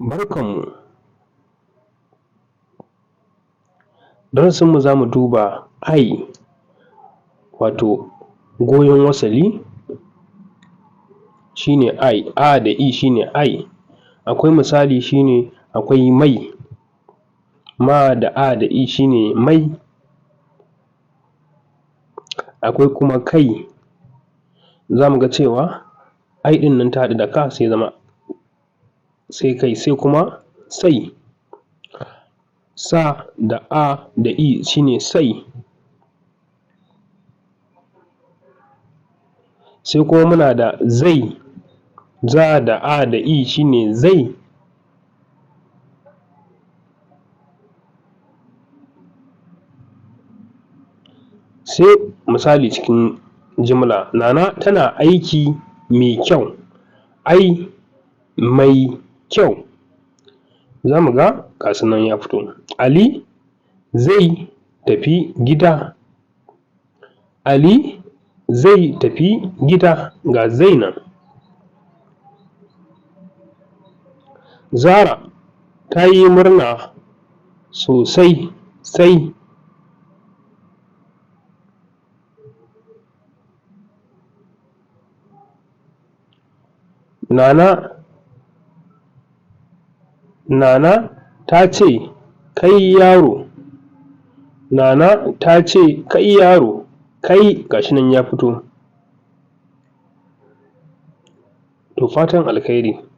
Barkanmu, darasinmu za mu duba I wato goyon wasali shi ne I, A da I shi ne I. Akwai misali shi ne akwai mai, ma da A da I shi ne mai, akwai kuma kai, za mu ga cewa I ɗin nan ta haɗu da ka sai ya zama sai kai, sai kuma sai, sa da A da I shi ne sai. Sai kuma muna da zai, za da A da I shi ne zai. Sai misali cikin jimla, Nana tana aiki mai kyau, ai mai kyau, za mu ga ga su nan ya fito. Ali zai tafi gida, Ali zai tafi gida, ga zai nan. Zara ta yi murna sosai sai. Nana Nana ta ce kai yaro, Nana ta ce kai yaro, kai ga shi nan ya fito. To fatan alkhairi.